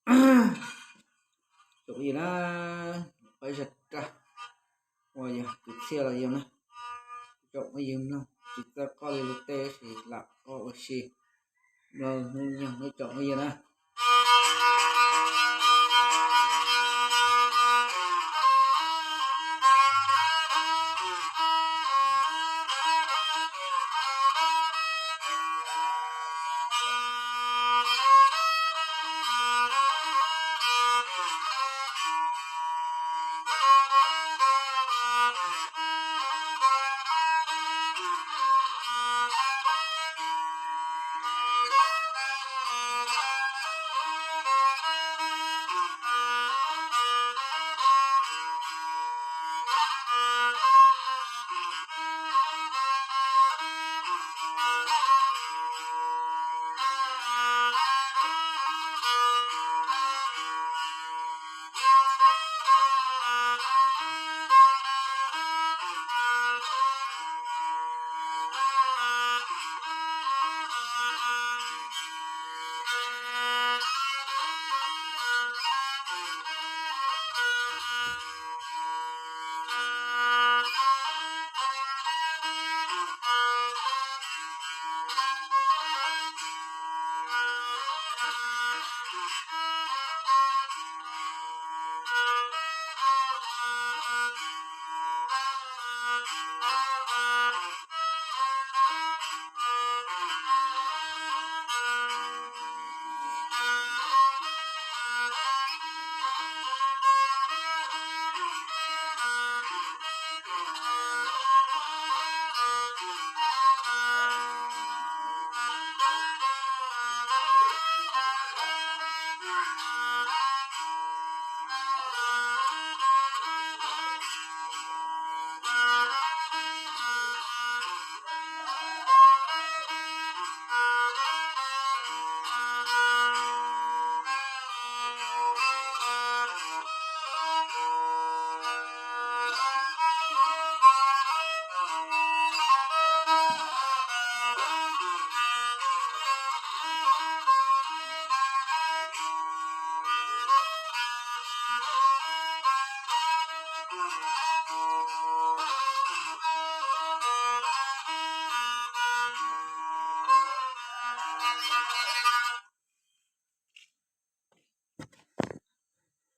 Tsoom phooj ywg na, qhov zaj raj uas yog kwv txhiaj los yog na, tsoom phooj ywg mloog tsis txawj qoj li luag tej tab sis lam qoj ua si, mloog hnub nyoog nawb tsoom phooj ywg na.